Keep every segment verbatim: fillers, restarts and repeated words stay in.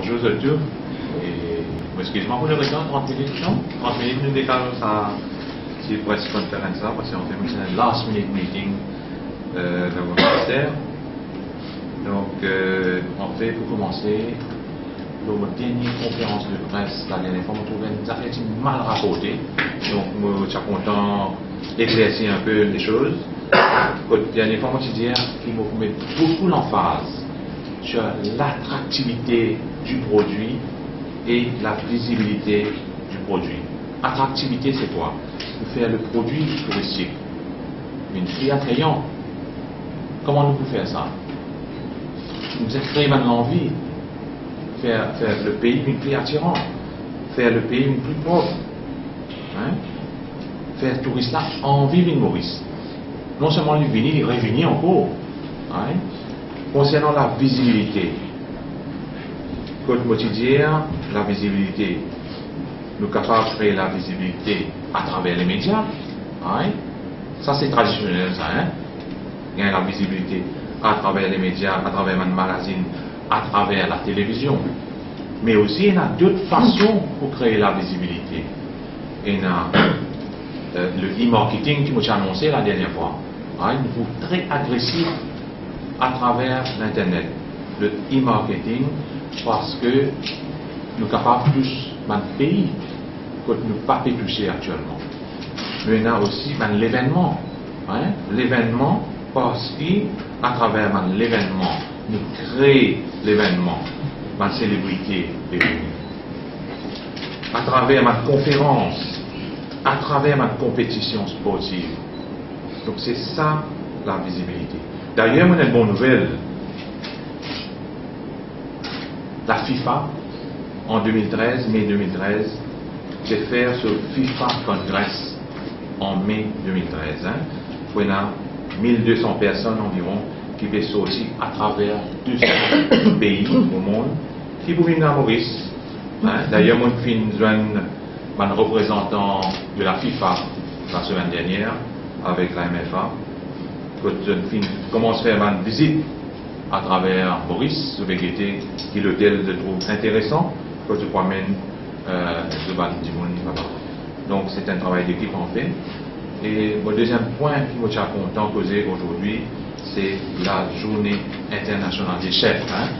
Bonzour zot tou. E, mo eskiz mwa pou leretar, trant minit, non? Trant minit, nou dekal sa ti press conference la, parski anfet, se enn last minute meeting, euh, dan mo minister. Donk, euh, anfet, pou koumanse, lor mo dernie konferans de pres, la dernie fwa, mo trouv enn zafer ti mal raporte. Donk, mo ti a kontan eklersi enpe lesoz. Kot dernie fwa, mo ti dir ki mo pou met boukou lanfaz sur l'attractivité du produit et la visibilité du produit. Attractivité, c'est quoi? Pou fer le produi touristik vinn pli atrayan. Kouma nou pou fer sa? Nou bizin kree bann lanvi, fer, fer le pei vinn pli atiran, fer le pei vinn pli prop, hein? Fer touris la anvi vinn Moris. Non selman li vini, li revini ankor, hein? Konsernan la vizibilite, kot mo ti dir, la vizibilite, nou kapav kree la vizibilite atraver lemedia, hein? Sa se tradisionel sa, hein? Gagn la vizibilite atraver lemedia, atraver bann magazinn, atraver la televizion. Me osi, ena dot fason pou kree la vizibilite. Ena, euh, le e-marketing ki mo ti anonse la dernie fwa. Hein, nou pou tre agresif atraver linternet, le e-marketing, parski nou kapav tous bann pei kot nou pa pe touse aktielman. Me ena osi bann levennman, hein, levennman, parski atraver bann levennman, nou kree levennman, bann selebrite pe vini. Atraver bann konferans, atraver bann konpetision sportiv. Donk, se sa, la vizibilite. Dayer, mo ena enn bon nouvel. La FIFA, an de mil trez, me de mil trez, ti fer so FIFA Congress an me de mil trez, hein. Pou ena mil de san personn anviron ki pe sorti atraver de san pei lemond, ki pou vinn Moris, hein. Dayer, mo finn zwenn bann reprezantan de la FIFA la semenn dernier avek la M F A. Kot zot finn koumans fer bann vizit atraver Moris, zot pe gete ki lotel zot trouv interesan, kot zot pou amenn, euh, zot bann dimoun laba. Donk, se enn travay dekip anfet. E mo deziem pwin ki mo ti a kontan koze azordi, se la Zourne Internasional de Chef, hein,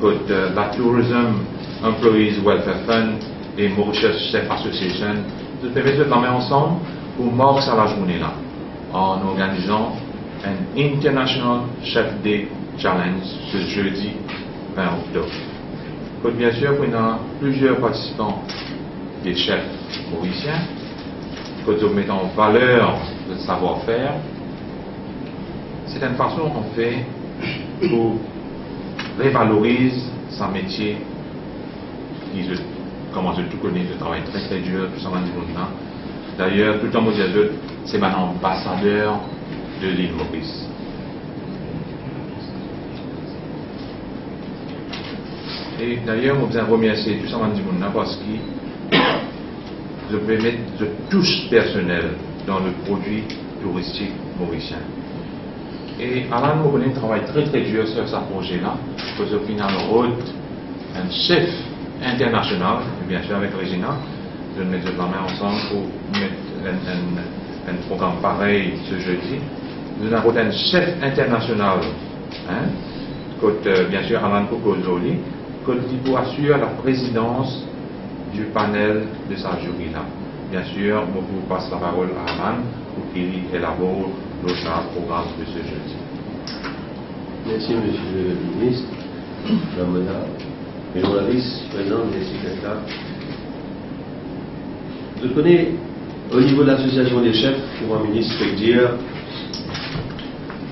kot, euh, la Tourism Employees Welfare Fund e Mauritius Chef Association, zot pe met zot lame ansam pou mark sa lazourne la, an organizan enn International Chef Day Challenge se zedi vin oktob. Kot, biensir, pou ena plizier partisipan de chef morisien, kot zot met an valer zot savwar-fer. Se enn fason, anfet, pou revaloriz sa metie ki zot, kouma zot tou kone, zot travay tre, tre dir, tou sa bann dimoun la. Dayer, toultan mo dir zot, se bann anbasader de lil Moris. E dayer, mo bizin remersie tou sa bann dimoun la, parski zot pe met zot tous personel dan le produi touristik morisien. E Alan, mo kone, travay tre, tre dir lor sa proze la, pou zot finn al rod enn chef internasional, e biensir avek Regina, zot met zot lame ansam pou met enn, enn, enn program parey se zedi. Zot inn rod enn chef internasional, hein, kot, euh, biensir, Alan pou koz lor li, kot li pou asir la prezidans du panel de sa ziri la. Biensir, mo pou pas laparol a Alan pou ki li elabor lor sa program de se zedi. Mersi, misie le minis. Madam la, le jounalis prezan, mersi d'être la. Zot kone, o nivo de lasosiasion de chef, kouma minis pe dir,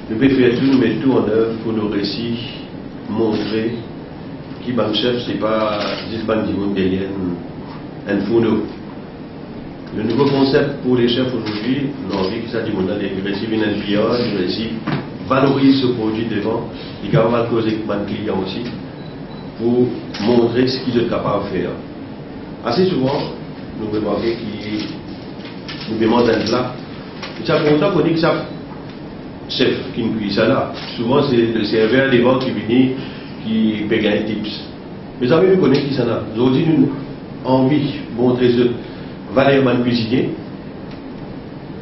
nou pe fer tou, nou met tou an ev pou nou resi montre ki bann chef, se pa zis bann dimoun deryer enn, enn fourno. Le nouvo konsep pou le chef azordi, nou anvi ki sa dimoun la, li resi vinn enn piar, li resi valoriz so produi devan, li kapav al koz ek bann klian osi, pou montre seki zot kapav fer. Ase souvan, nou remarke ki nou demann enn pla, nou ti a kontan kone ki sa chef ki inn kwi sa la. Souvan, se le server devan ki vini, ki pe gagn tips. Mezami, nou kone kisannla. Zordi nou anvi montre zot valer bann kwizinie.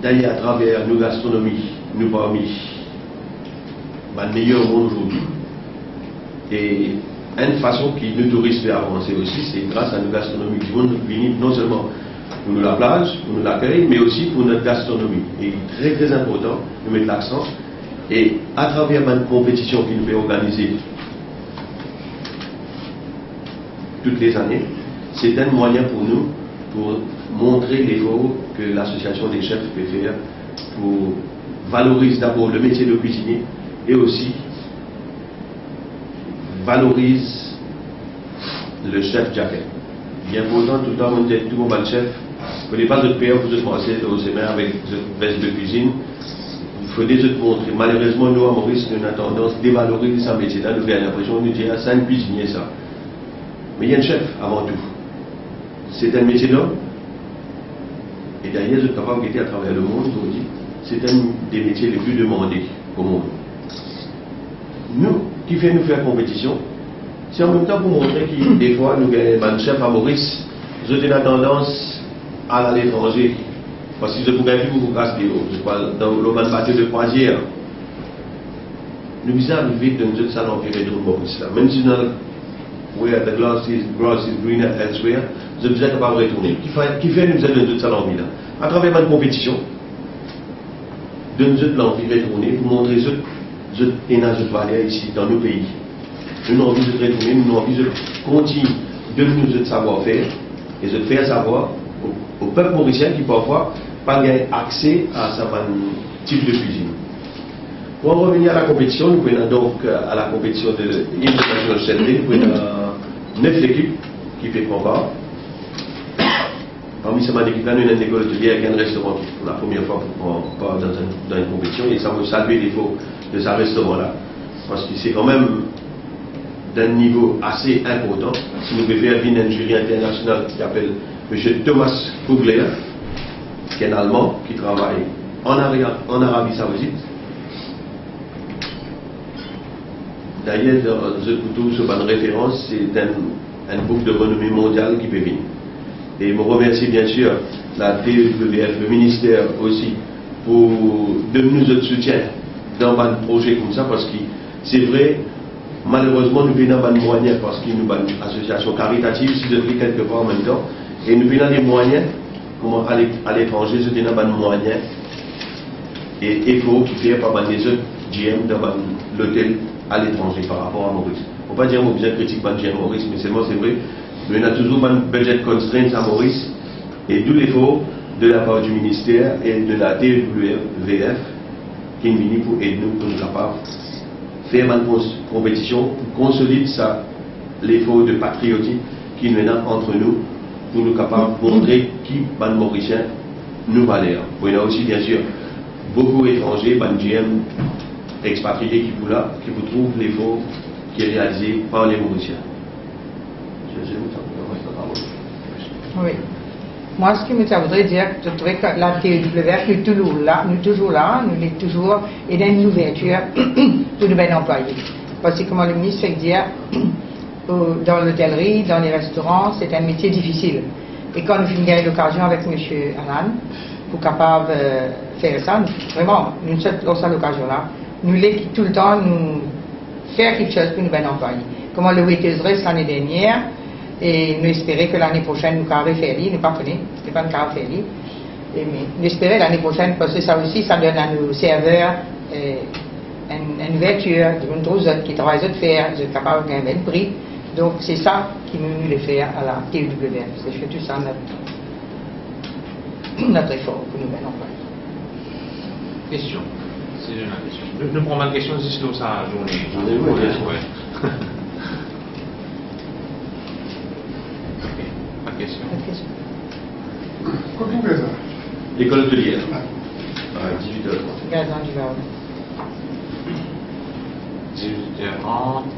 Dayer, atraver nou gastronomi, nou parmi bann meyer omonn zordi. E enn fason ki nou touris pe avanse osi, se gras a nou gastronomi. Dimoun vini non selman pou nou laplaz, pou nou lakey, me osi pou nou gastronomi. E tre, tre inportan, nou met laksan. E atraver bann konpetision ki nou pe organize tou lezane, se enn mwayin pou nou, pou montre lefor ke Lasosiasion de Sef pe fer pou valoriz dabor le metie de kwizinie e osi valoriz le sef Dyakin. Li inportan toultan, mo dir tou mo bann sef, fode pa zot per pou zot marse lor sime avek zot ves de kwizinn. Fode zot montre. Malerezman, nou, a Moris, nou ena tandans devaloriz sa metie la, nou gagn linpresion, nou dir, "Ah, sa enn kwizinie, sa." Me li enn sef, avan tou. Se enn metie lom. E dayer, zot kapav gete atraver lemond, zordi, se enn de metie le pli demande o mond. Nou, kifer nou fer konpetision, se anmemtan pou montre ki defwa nou gagn bann sef a Moris, zot ena tandans al aletranze, parski zot pou gagn pli boukou kas deor, zot pou al dan, lor bann bato de krwazier. Nou bizin arive donn zot sa lanvi retourn Moris la. Mem si nou al where the grass is, grass is greener elsewhere, zot bizin kapav retourne. Kifer, kifer nou bizin donn zot sa lanvi la? Atraver bann konpetision, donn zot lanvi retourne pou montre zot, zot ena zot valer isi dan nou pei. Nou, nou anvi zot retourne, nou, nou anvi zot kontign donn nou zot savwar-fer e zot fer savwar o, o pep morisien ki parfwa pa gagn akse a sa bann tip de kwizinn. Pou an revenir a la konpetision, nou pou ena donk, a la konpetision de International Chef Day, nou pou ena nef lekip ki pe pran par. Parmi sa bann lekip la, nou ena enn lekol otelier ek enn restoran ki pou lapremier fwa pou pran par dan enn, dan enn konpetision. E sa, mo salwe lefor de sa restoran la, parski se kanmem dan enn nivo ase inportan. Si nou pe fer vinn enn ziri internasional ki apel Misie Thomas Kugler, ki enn Alman ki travay an Ari-, an Arabi Saoudit. Dayer, zot pou trouv so bann referans, se enn, enn bouk de renome mondial ki pe vini. E mo remersi, biensir, la T E W F, le minister osi, pou donn nou zot soutien dan bann proze koumsa, parski se vre, malerezman, nou pena bann mwayin, parski nou bann asosiasion karitativ, si zot li kelkepar anmemtan, e nou pena de mwayin, kouma ale, aletranze, zot ena bann mwayin e efor ki fer par bann lezot G M dan bann lotel aletranze par rapor a Moris. Mo pa dir mo bizin kritik bann G M Moris, me selman se vre, nou ena touzour bann budget constraints a Moris, e dou lefor de lapar di minister e de la T E W F ki vini pou ed nou, pou nou kapav fer bann kons-, konpetision, pou konsolid sa lefor de patriotik ki nou ena ant nou, pou nou kapav montre ki bann Morisien nou valer. Pou ena osi, biensir, boukou etranze, bann G M expatrie ki pou la, ki pou trouv lefor ki realize par le Morisien. Wi. Mwa, seki mo ti a voudre dir, se vre ki la T E W F, nou touzour la, nou touzour la, nou touzour ena enn louvertir pou nou bann anplwaye. Parski, kouma le minis fek dir, pou, dan lotelri, dan le restoran, se enn metie difisil. E kan nou finn gagn lokazion avek misie Alan pou kapav, eh, fer sa, nou, vreman, nou sot lor sa lokazion la. Nou le ki toultan nou fer kiksoz pou nou bann anplwaye. Kouma le Waiters Rest lane dernier, e nou espere ki lane prosenn nou kapav refer li, nou pa kone, nou pa'nn kapav fer li. E, me nou espere lane prosenn, parski sa osi, sa donn a nou server, eh, enn, enn louvertir, dimoun trouv zot, ki travay zot fer, zot kapav gagn bann pri. Donk, se sa ki nou, nou le fer a la T E W F. Se sirtou sa not, not efor pou nou bann anplwaye. Kestion. Se la kestion. Nou, nou pran bann kestion zis lor sa zourne. Zourne, wi, wi. Wi. Ok. Pa de kestion. Pa de kestion. Kot nou fer sa? Lekol otelier. Ah. A dizuit er trant. Gaëtan Duval. Dizuit er trant,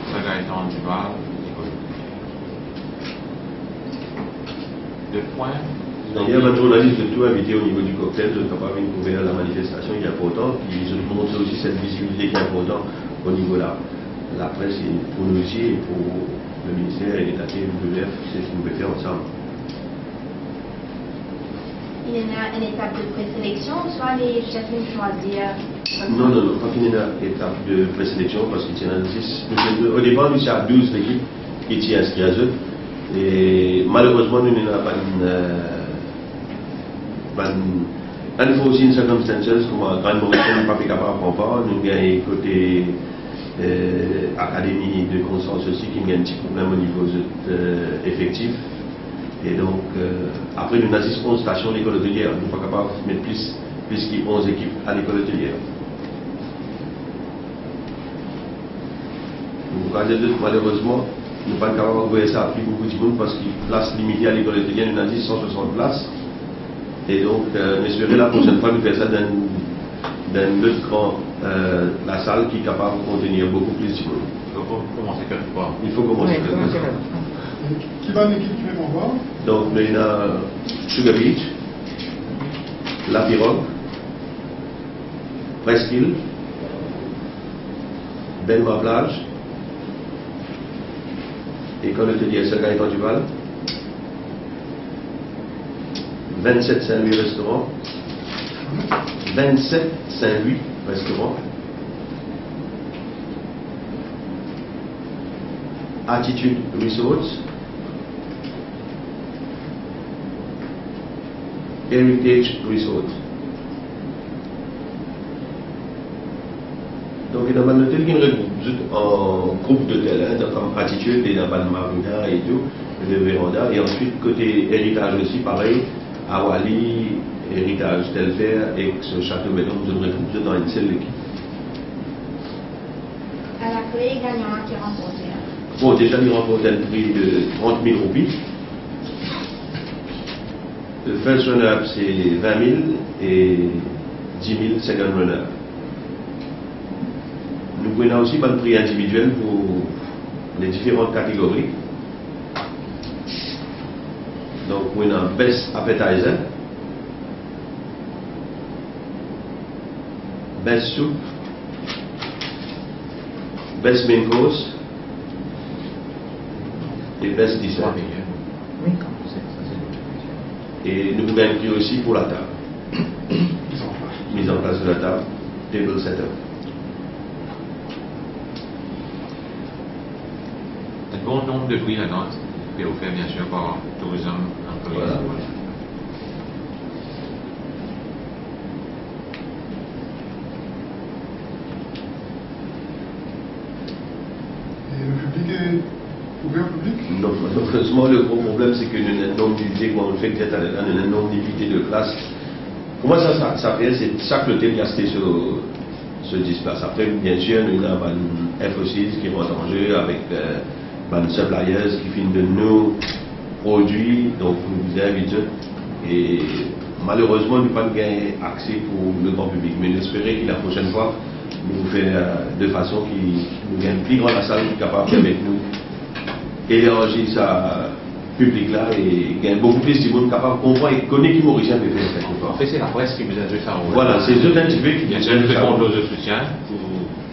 sa Gaëtan Duval, lekol otelier. De pwin. Dayer, bann zournalis zot tou invite o nivo di koktel, zot kapav vinn kouver lamanifestasion ki inportan, ki zot montre osi sa vizibilite ki inportan o nivo la, lapres e pou nou osi e pou Le minister e leta, W W F, seki nou pe fer ansam. Ena enn etap de preseleksion, ouswa les chefs vont choisir? Non, non, non, pa finn ena etap de preseleksion, parski ti ena zis, o depar, nou ti a douz lekip ki ti inskri zot. E malerezman, nou ena bann, eh, bann unforeseen circumstances, kouma Grande Mauritanie pa pe kapav pran par, nou gagn kote, eh, Akademi de Konstans osi, ki gagn ti problem o nivo zot, eh, efektif. E donk, eh, apre, nou ena zis onz stasion lekol otelier, nou pa kapav met plis, plis ki onz ekip a lekol otelier. Antouka, malerezman, nou pa kapav anvoy sa pli boukou dimoun, parski plas limite a lekol otelier, nou ena zis san swasant plas. E donk, eh, nou espere laprosenn fwa nou fer sa dan, dan enn lot gran, eh, lasal ki kapav kontenir boukou plis dimoun. Donk, fo komanse kekpar. Il faut commencer quelque part. Ki bann lekip ki pe pran par? Donk, nou ena Sugar Beach, La Pirogue, Presqu'île, Belma Plage, École Hôtelière Sir Gaëtan Duval, vingt-sept Saint-Louis Restaurant, vingt-sept Saint-Louis Restaurant, Attitude Resorts, Heritage Resort. Donk, ena bann lotel ki regroup zot an group dotel, hein, ena bann Attitude, ena bann Marina e tou, le Véranda, e answit kote Heritage osi, parey, Awali, Heritage Telfer ek so Château Bel Ombre, zot regroup zot dan enn sel lekip. Ala, ki gagnan ki ranporte la? Bon, deza, li ranport enn pri de trant mil roupi. Le first runner-up, se vin mil e dis mil second runner-up. Nou pou ena osi bann pri individiel pou le diferan kategori. Donk, pou ena best appetizer, best soup, best main course e best dessert. E nou pou gagn pri osi pou latab. Mise en place de la table, table setup. Enn bon nonb de pri ladan pe ofer, bien sir, par tourism, tourism. Voilà. E le piblik est ouvert au public? Non, malerezman, le gro problem, se ke nou ena enn nonb limite, kouma nou fek dir taler la, nou ena enn nonb limite de plas. Kouma sa, sa, sa fer, se sak lotel li aste so, so dis plas. Apre, bien sir, nou ena bann F O Cs ki rant an ze avek, eh, bann suppliers ki finn donn nou prodwi, donk nou bizin invit zot. E malerezman, nou pa gagn akse pou le gran piblik, me nou espere ki laprosenn fwa, nou fer, eh, de fason ki nou gagn pli gran lasal ki kapav permet nou elarzi sa piblik la e gagn boukou plis dimoun kapav konpran e kone ki Morisien pe fer kekpar. An fet, se lapres ki bizin zwe sa rol. Voilà, se zot enn tipe ki bizin zwe sa rol. Zot pe kont lor zot soutien pou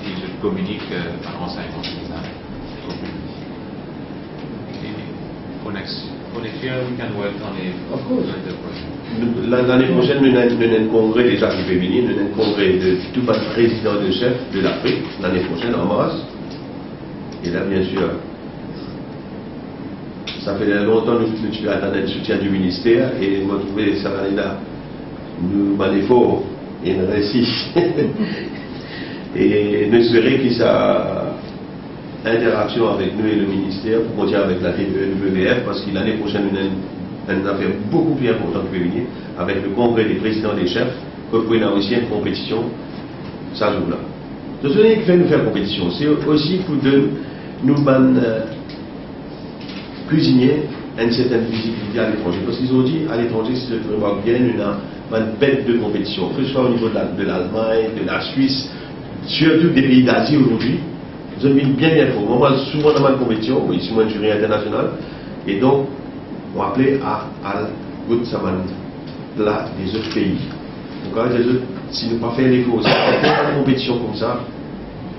ki zot kominik, eh, bann ransegnman ki bizin o piblik. E for next, for next year we can work on a, of course, later project. Nou, la-, lane prosenn, nou ena, nou ena enn kongre deza ki pe vini, nou ena enn kongre de tou bann prezidan de sef de Lafrik, lane prosenn, an mars. E la, bien sir, sa fer lontan nou, nou ti pe atann enn soutien di minister, e mo trouve sa lane la, nou bann efor inn reysi. E nou espere ki sa interaksion avek nou e le minister pou kontigne avek la T W F, parski lane prosenn, nou ena enn, enn zafer boukou pli inportan ki pe vini, avek le kongre de prezidan de sef, kot pou ena osi enn konpetision sa zour la. Donk, se ki fer nou fer konpetision, se osi pou donn nou bann, eh, kwizinie enn sertenn vizibilite aletranze. Parski zordi, aletranze, si zot remark bien, nou ena bann bet de konpetision, ke se swa o nivo de la, de Lalmagn, de la Swis, sirtou de pei d'Azi zordi. Zot vinn bien, bien for. Mwa, mo al souvan dan bann konpetision, mo isi mo enn ziri internasional, e donk, mo aple a al gout sa bann pla dezot pei. Donk, sa ve dir zot, si nou pa fer lefor, si nou pa fer bann konpetision koumsa,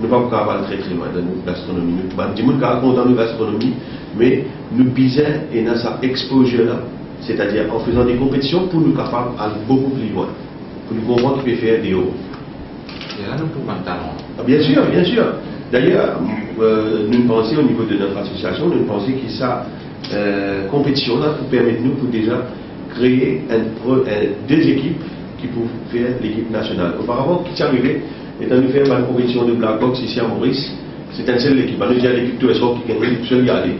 Nou pa pou kapav al tre, tre lwin dan nou gastronomi. Nou, bann dimoun kapav kontan nou gastronomi, me nou bizin ena sa exposure la, setadir an fezan de konpetision pou nou kapav al boukou pli lwin, pou nou konpran ki pe fer deor. E la, nou pou bann talan. Ah, bien sir, bien sir. Dayer, euh, nou panse, o nivo de not asosiasion, nou panse ki sa, euh, konpetision la pou permet nou pou deza kree enn pro-, enn, de ekip ki pou fer lekip nasional. Oparavan, ki ti arive, letan nou fer bann konpetision de black box isi a Moris, se enn sel lekip. Bann nou dir lekip tou, eski ki gagn, li tousel li ale.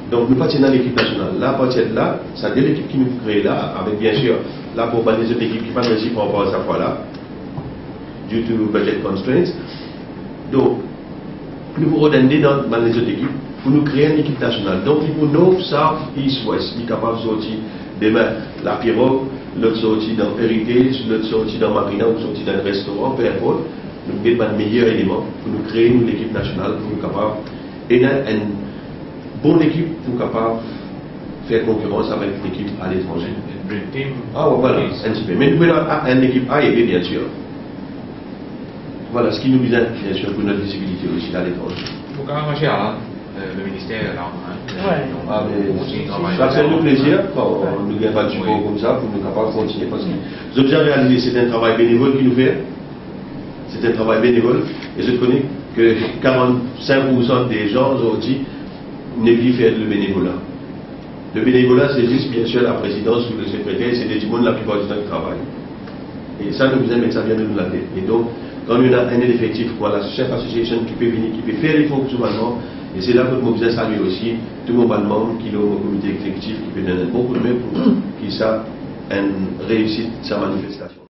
Donk, nou pa ti ena lekip nasional. La, apartir de la, sa de lekip ki nou kree la, avek, bien sir, la, pou bann lezot ekip ki pa reysi pran par sa fwa la, due to budget constraints. Donk, nou pou rod enn de dan bann lezot ekip pou nou kree enn ekip nasional. Donk, li pou North, South, East, West. Li kapav sorti demin Lapirog, lot sorti dan Heritage, lot sorti dan Marina, ou sorti dan enn restoran, pe inport. Nou met bann meyer eleman pou nou kree nou lekip nasional, pou nou kapav ena enn bon lekip pou kapav fer konkirans avek lekip aletranze. Dream team. Ah, ouais, voilà, enn tipe. Me nou pe ena enn lekip A e B, bien sir. Voilà, seki nou bizin, bien sir, pou nou vizibilite osi aletranze. Pou kapav mache, hein, euh, le ministère, là, hein, ouais. Ah, me sa fer nou plezir, kan nou gagn bann sipor koumsa, pou nou kapav kontigne, parski zot bizin realize, se enn travay benevol ki nou fer. Se enn travay benevol, e zot kone ke karant-sink poursan de zan zordi ne viv fer le benevola. Le benevola, se zis, bien sir, laprezidans ou le sekreter, se de dimoun laplipar ditan ki travay. E sa, nou bizin met sa bien dan nou latet. E donk, kan nou ena enn lefektif kouma la Chef Association ki pe vini, ki pe fer lefor pou so bann manm, e se la kot mo bizin salie osi tou mo bann manm ki lor mo komite egzekitif ki pe donn enn bon koudme pou ki sa enn reisit sa manifestasion.